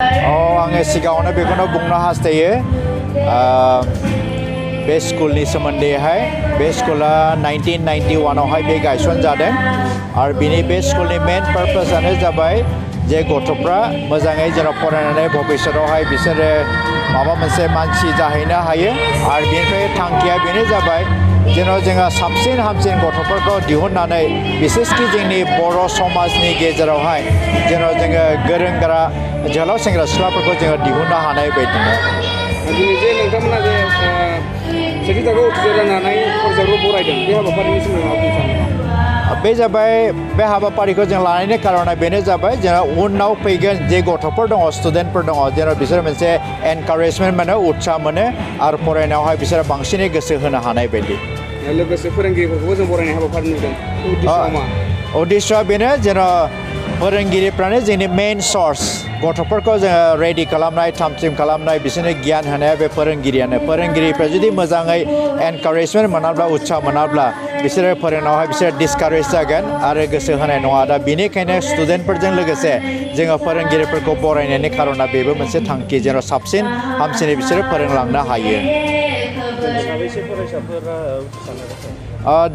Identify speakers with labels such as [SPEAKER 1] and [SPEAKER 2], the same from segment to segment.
[SPEAKER 1] आङो सिगाङावनो बेखौनो बुंनो हास्थायो बे स्कुलनि सोमोन्दैहाय बे स्कुला 1991 आवहाय बे गायसनजादों आरो बिनि बे स्कुलनि मेन पारपसानो जाबाय जे गथ'फ्रा मोजाङै जेराव फरायनानै भबिष्यतआवहाय बिसोरो माबा मोनसे मानसि जाहैनो हायो आरो बेनिफ्राय थांखिया बेनो जाबाय जेन' जोङो साबसिन हामसिन गथ'फोरखौ दिहुननानै बिसेसखि जोंनि बर' समाजनि गेजेरावहाय जेन' जोङो गोरों गोरा जोहोलाव सेंग्रा सिख्लाफोरखौ जोङो दिहुननो हानाय बायदिनो
[SPEAKER 2] दिनै जे नोंथांमोना जे सेथि थाखोआव उथ्रिसारनो हानाय फरायसाफोरखौ बरायदों बे हाबाफारिनि सोमोन्दै मा बुंनो सानो?
[SPEAKER 1] बे जाबाय बे हाबाफारिखौ जों लानायनि कारना बेनो जाबाय जेन' उनाव फैगोन जे गथ'फोर दङ स्टुडेन्टफोर दङ जेन' बिसोर मोनसे एनकारेजमेन्ट मोनो उत्साह मोनो आरो फरायनायावहाय बिसोरो बांसिनै गोसो होनो हानाय बायदि
[SPEAKER 2] लोगोसे फोरोंगिरिफोरखौबो जों बरायनाय हाबाफारि नुदों उद्देश्यआ मा?
[SPEAKER 1] उद्देश्यआ बेनो जेन' फोरोंगिरिफ्रानो जोंनि मेइन सर्स गथ'फोरखौ जोङो रेडि खालामनाय थाम-थिम खालामनाय बिसोरनो गियान होनाया बे फोरोंगिरिफ्रा जुदि मोजाङै एनकारेजमेन्ट मोनाब्ला उत्साह मोनाब्ला बिसोरो फोरोंनायावहाय बिसोरो डिसकारेज जागोन आरो गोसो होनाय नङा दा बेनिखायनो स्टुडेन्टफोरजों लोगोसे जोङो फोरोंगिरिफोरखौ बरायनायनि कारना बेबो मोनसे थांखि जेन' साबसिन हामसिनै बिसोरो फोरोंलांनो हायो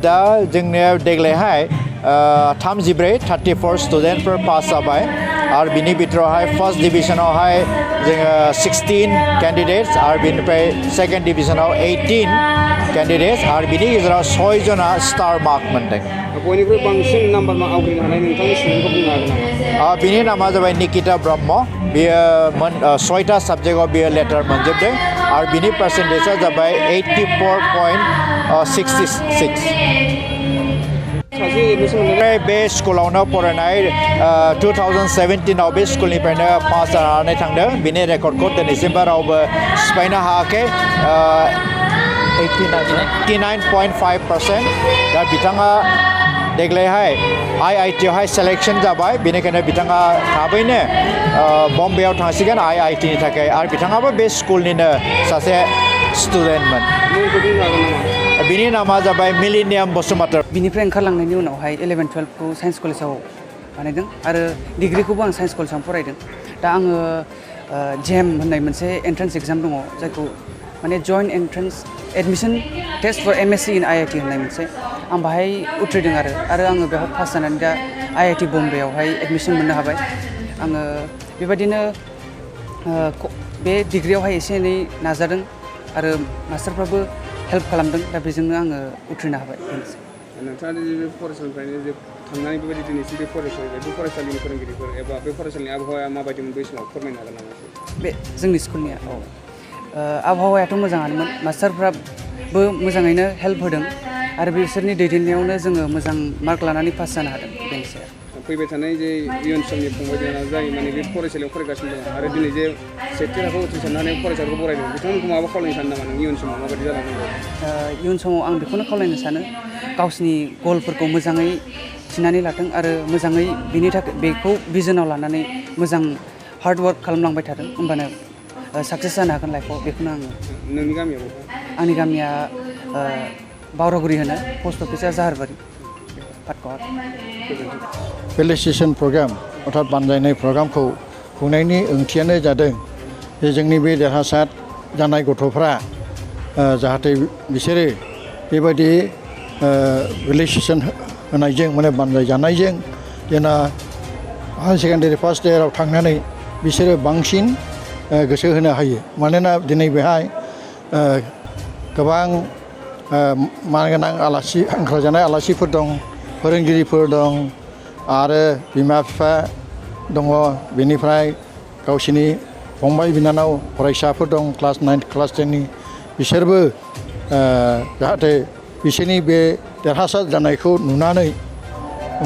[SPEAKER 1] दा जोंनिया देग्लायहाय 34 स्टुडेन्टफोर पास जाबाय आरो बिनि बिथोरावहाय फार्स्ट डिभिजनावहाय जोङो 16 केन्डिडेट्स आरो बिनिफ्राय सेकेन्ड डिभिजनाव 18 केन्डिडेट्स आरो बिनि गेजेराव 6 जना स्टार मार्क मोनदों
[SPEAKER 2] बयनिख्रुइ बांसिन नाम्बार आवग्रिनो हानाय नोंथांनि स्टुडेन्टखौ बुंनो हागोन नामा?
[SPEAKER 1] बिनि नामा जाबाय निकिता ब्रह्म बियो 6टा साबजेक्टआव बियो लेटार मोनजोबदों आरो बिनि पार्सेन्टेजआ जाबाय 84.66 बे स्कुलावनो फरायनाय 2017 बे स्कुलनिफ्रायनो पास जानानै थांदों बिनि रेकर्डखौ दिनैसिमबो रावबो सिफायनो हायाखै 89.5% दा बिथाङा देग्लायहाय IIT आवहाय सेलेक्सन जाबाय बेनिखायनो बिथाङा थाबैनो बम्बेआव थांसिगोन IIT नि थाखाय आरो बिथाङाबो बे स्कुलनिनो सासे स्टुडेन्टमोन बिनि नामा जाबाय मिलेनियाम बसुमतारी
[SPEAKER 3] बिनिफ्राय ओंखारलांनायनि उनावहाय 11-12खौ साइन्स कलेजाव बानायदों आरो डिग्रिखौबो आं साइन्स कलेजावनो फरायदों दा आङो जेम होननाय मोनसे एन्ट्रेन्स एग्जाम दङ जायखौ माने joint entrance admission test for MSc in IIT होननाय मोनसे आं बाहाय उथ्रिदों आरो आङो बेवहाय पास जानानै दा IIT बम्बेआवहाय एडमिसन मोननो हाबाय आङो बेबायदिनो बे डिग्रियावहाय एसे एनै नाजादों आरो मास्टारफ्राबो हेल्प खालामदों दा बेजोंनो आङो उथ्रिनो हाबाय
[SPEAKER 2] नोंथाङा बे फरायसालिनिफ्रायनो जे थांनानै बेबायदि दिनैसिम बे फरायसालिनि फोरोंगिरिफोर एबा बे फरायसालिनि आबहावाया माबायदिमोन बै समाव फोरमायनो हागोन नामा?
[SPEAKER 3] बे जोंनि स्कुलनिया आबहावायाथ' मोजाङानोमोन मास्टारफ्राबो मोजाङैनो हेल्प होदों आरो बिसोरनि दैदेननायावनो जोङो मोजां मार्क लानानै पास जानो हादों बेनोसै
[SPEAKER 2] फैबाय थानाय जे इयुन समनि फंबाय बिनानाव जाय माने बे फरायसालियाव फरायगासिनो दङ आरो दिनै जे सेथि थाखोआव उथ्रिसारनो हानाय फरायसाफोरखौ बरायदों बिथांमोनखौ माबा खावलायनो सानो नामा नों इयुन समाव माबायदि जालांनांगौ?
[SPEAKER 3] इयुन समाव आं बेखौनो खावलायनो सानो गावसिनि गलफोरखौ मोजाङै थिनानै लाथों आरो मोजाङै बिनि थाखाय बेखौ भिजनाव लानानै मोजां हार्ड वार्क खालामलांबाय थादों होमबानो साक्सेस जानो हागोन लाइफआव बेखौनो आङो
[SPEAKER 2] नोंनि गामियाव
[SPEAKER 3] आंनि गामिया बावरागुरि होनो पस्ट अफिसा जाहारबारि पाटक'आ
[SPEAKER 4] फेलिसिटेसन प्रग्राम अर्थात बानजायनाय प्रग्रामखौ खुंनायनि ओंथियानो जादों जे जोंनि बे देरहासार जानाय गथ'फ्रा जाहाथे बिसोरो बेबायदि फेलिसिटेसन होनायजों माने बानजाय जानायजों जेन हायार सेकेन्डारि फार्स्ट इयाराव थांनानै बिसोरो बांसिन गोसो होनो हायो मानोना दिनै बेहाय गोबां मानगोनां आलासि हांख्रायजानाय आलासिफोर दं फोरोंगिरिफोर दं आरो बिमा बिफा दङ बेनिफ्राय गावसिनि फंबाय बिनानाव फरायसाफोर दं क्लास 9 क्लास 10नि बिसोरबो जाहाथे बिसोरनि बे देरहासार जानायखौ नुनानै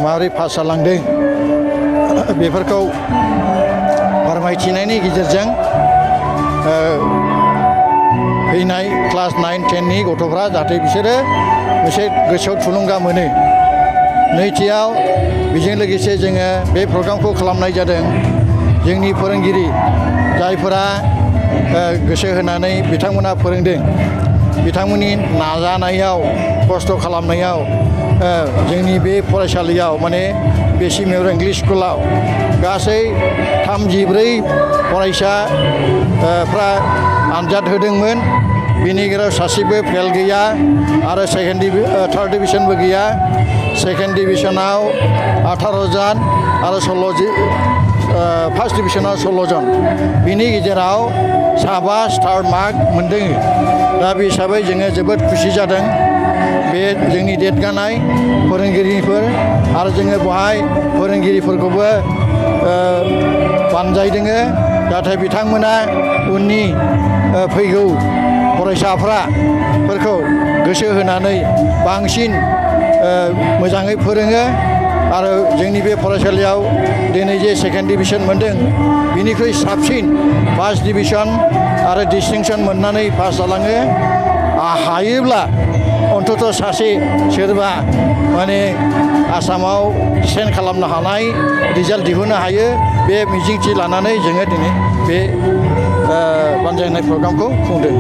[SPEAKER 4] माबोरै पास जालांदों बेफोरखौ फोरमायथिनायनि गेजेरजों फैनाय क्लास 9 10नि गथ'फ्रा जाहाथे बिसोरो मोनसे गोसोआव थुलुंगा मोनो नैथियाव बेजों लोगोसे जोङो बे प्रग्रामखौ खालामनाय जादों जोंनि फोरोंगिरि जायफोरा गोसो होनानै बिथांमोना फोरोंदों बिथांमोननि नाजानायाव खस्थ' खालामनायाव जोंनि बे फरायसालियाव माने बेसि मेम'रियेल इंलिश स्कुलाव गासै 34 फरायसाफ्रा आनजाद होदोंमोन बिनि गेजेराव सासेबो फेल गैया आरो थार्ड डिभिजनबो गैया सेकेन्ड डिभिजनाव 18 जन आरो 16 फार्स्ट डिभिजनाव 16 जन बिनि गेजेराव 7 स्टार मार्क मोनदों दा बे हिसाबै जोङो जोबोद खुसि जादों बे जोंनि देरगानाय फोरोंगिरिफोर आरो जोङो बेवहाय फोरोंगिरिफोरखौबो बानजायदों नाथाय बिथांमोना उननि फैगौ फरायसाफोरखौ गोसो होनानै बांसिन मोजाङै फोरोङो आरो जोंनि बे फरायसालियाव दिनै जे सेकेन्ड डिभिजन मोनदों बिनिख्रुइ साबसिन फार्स्ट डिभिजन आरो डिस्टिंसन मोननानै पास जालाङो हायोब्ला अन्तत सासे सोरबा माने आसामाव सेन्ड खालामनो हानाय रिजाल्ट दिहुननो हायो बे मिजिंथि लानानै जोङो दिनै बे बानजायनाय प्रग्रामखौ खुंदों।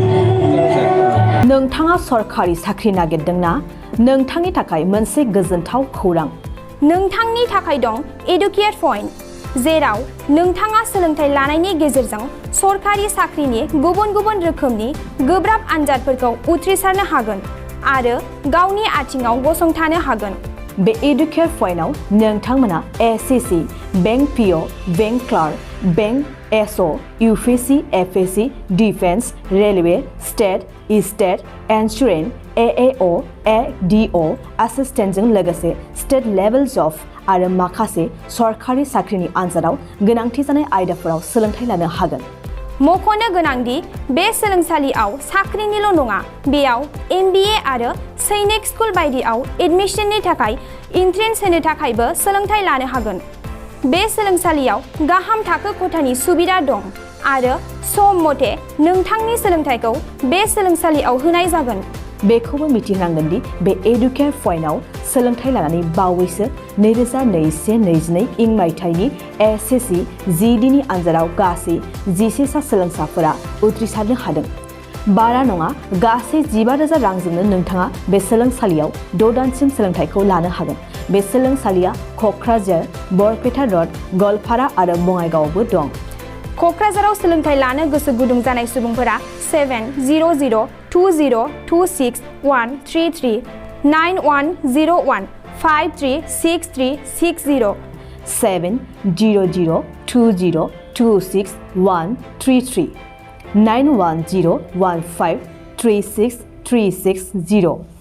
[SPEAKER 5] नोंथाङा सरखारि साख्रि नागिरदोंना? नोंथांनि थाखाय मोनसे गोजोनथाव खौरां।
[SPEAKER 6] नोंथांनि थाखाय दं एडुकेट पइन्ट, जेराव नोंथाङा सोलोंथाइ लानायनि गेजेरजों सरखारि साख्रिनि गुबुन गुबुन रोखोमनि गोब्राब आनजादफोरखौ उथ्रिसारनो हागोन आरो गावनि आथिङाव गसंथानो हागोन।
[SPEAKER 5] बे एडुकेट पइन्टआव नोंथांमोना SSC, bank PO, bank clerk, bank SO, UPSC, FSC, defence, railway, state insurance, AAO, ADO एसिस्टेन्टजों लोगोसे स्टेट लेभेल जब आरो माखासे सरखारि साख्रिनि आनजादाव गोनांथि जानाय आयदाफोराव सोलोंथाइ लानो हागोन।
[SPEAKER 6] मख'नो गोनांदि बे सोलोंसालियाव साख्रिनिल' नङा, बेयाव MBA आरो सैनिक स्कुल बायदियाव एडमिशननि थाखाय एन्ट्रेन्स होनो थाखायबो सोलोंथाइ लानो हागोन। बे सोलोंसालियाव गाहाम थाखो खथानि सुबिदा दं आरो सम मथे नोंथांनि सोलोंथाइखौ बे सोलोंसालियाव होनाय जागोन।
[SPEAKER 5] बेखौबो मिथिनांगोन दि बे एडुकेट पइन्टआव सोलोंथाइ लानानै बावैसो 2021-22 इं मायथाइनि एसएससी GDनि आनजादाव गासै 11 सा सोलोंसाफोरा उथ्रिसारनो हादों। बारा नङा, गासै 15,000 रांजोंनो नोंथाङा बे सोलोंसालियाव 6 दानसिम सोलोंथाइखौ लानो हागोन। बे सोलोंसालिया क'क्राझार, बरपेटा र'ड, गवालपारा आरो बङाइगावआवबो दं।
[SPEAKER 6] क'क्राझाराव सोलोंथाइ लानो गोसो गुदुं जानाय सुबुंफोरा 700-226-133 9101-536360
[SPEAKER 5] 700-226-133 9101536360